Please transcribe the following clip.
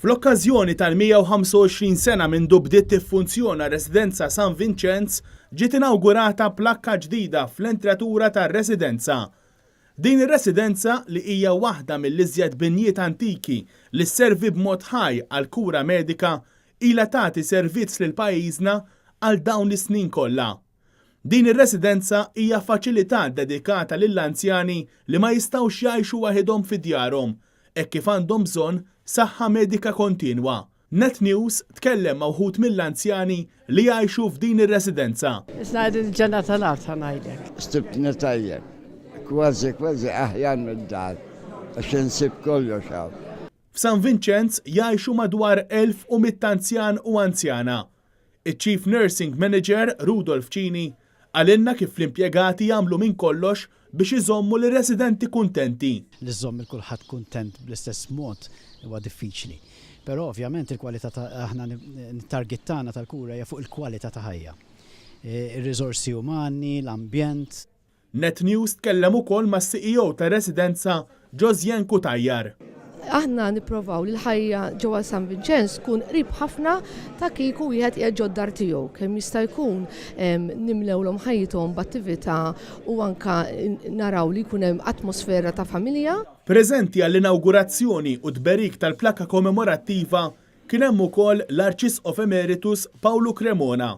Fl-okkażjoni tal-125 sena mindu bdiet tiffunzjona r-Residenza San Vinċenz, ġiet inawgurata plakka ġdida fl-entratura tar-residenza. Din ir-residenza li hija waħda mill-iżjed binjiet antiki li sservi b'mod ħaj għall-kura medika ilha tagħti servizz lil pajjiżna għal dawn is-snin kollha. Din ir-residenza hija faċilità ddedikata lill-anzjani li ma jistgħux jgħixu waħidhom fi djarhom, hekk kif għandhom bżonn saħħa medika kontinwa. Net News tkellem ma' wħud mill-anzjani li jgħixu f'din ir-residenza. Isna qegħdin il-ġenna tal-art ħa ngħidlek. Sibtni tajjeb. Kważi kważi aħjar mid-dar għax insib kollox hawn. F'San Vinċenz jgħixu madwar 1,100 anzjan u anzjana. Iċ-Chief Nursing Manager, Rudolf Cini, qalilna kif l-impjegati jagħmlu minn kollox biex iżommu lir-residenti kuntenti. Li żżomm 'il kulħadd kuntent bl-istess mod huwa diffiċli. Però ovvjament il-kwalità ta' aħna t-target tagħna tal-kura hija fuq il-kwalità ta' ħajja. Ir-riżorsi umani, l-ambjent. Net News tkellem ukoll mas-CEO tar-residenza Josianne Cutajar. Aħna nipprovaw li l-ħajja ġewwa San Vinċenz tkun qrib ħafna ta' kieku wieħed qiegħed ġod-dar tiegħu. Kemm jista' jkun nimlewlhom ħajjithom b'attività u anke naraw li jkun hemm atmosfera ta' familja. Preżenti għall-inawgurazzjoni u t-tberik tal-plakka kommemorattiva kien hemm ukoll l-Arċisqof Emeritus Pawlu Cremona.